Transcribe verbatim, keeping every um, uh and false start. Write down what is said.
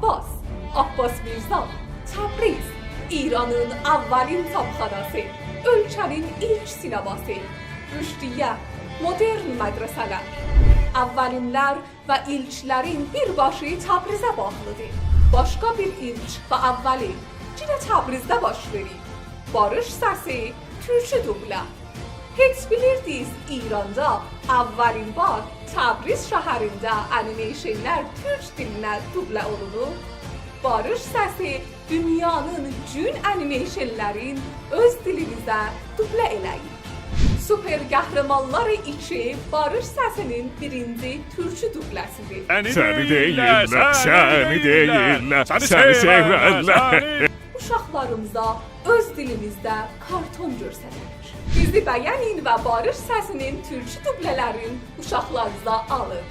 باز، عباس میرزا، تبریز، ایرانین اولین چاپخاناسی، اؤلکه‌نین ایلک سینماسی، رشدیه، مدرن مدرسه‌لر. اولین‌لر و ایلک‌لرین بیر باشی تبریزه باغلیدیر. باشقا بیر ایلک و اولین یئنه تبریزده باش وئریر. باریش سسی تورکی دوبله. هئچ بیلیردینیز ایراندا اولین بار تبریز شهرینده انیمیشن‌لر تورک دیلینه دوبله اولونوب؟ باریش سسی دونیانین گون انیمیشن‌لرین اؤز دیلیمیزه دوبله ائله‌ییر. سوپر قهرمانلار ایکی، باریش سسی‌نین بیرینجی تورکی دوبله‌سیدیر. سنی دئییرلر، سنی دئییرلر، سنی سئویرلر. اوشاقلاریمیزا اؤز دیلیمیزده کارتون گؤستریریک. بیزی بینین و باریش سسی‌نین تورکی دوبله‌لرین اوشاقلارینیزا آلین.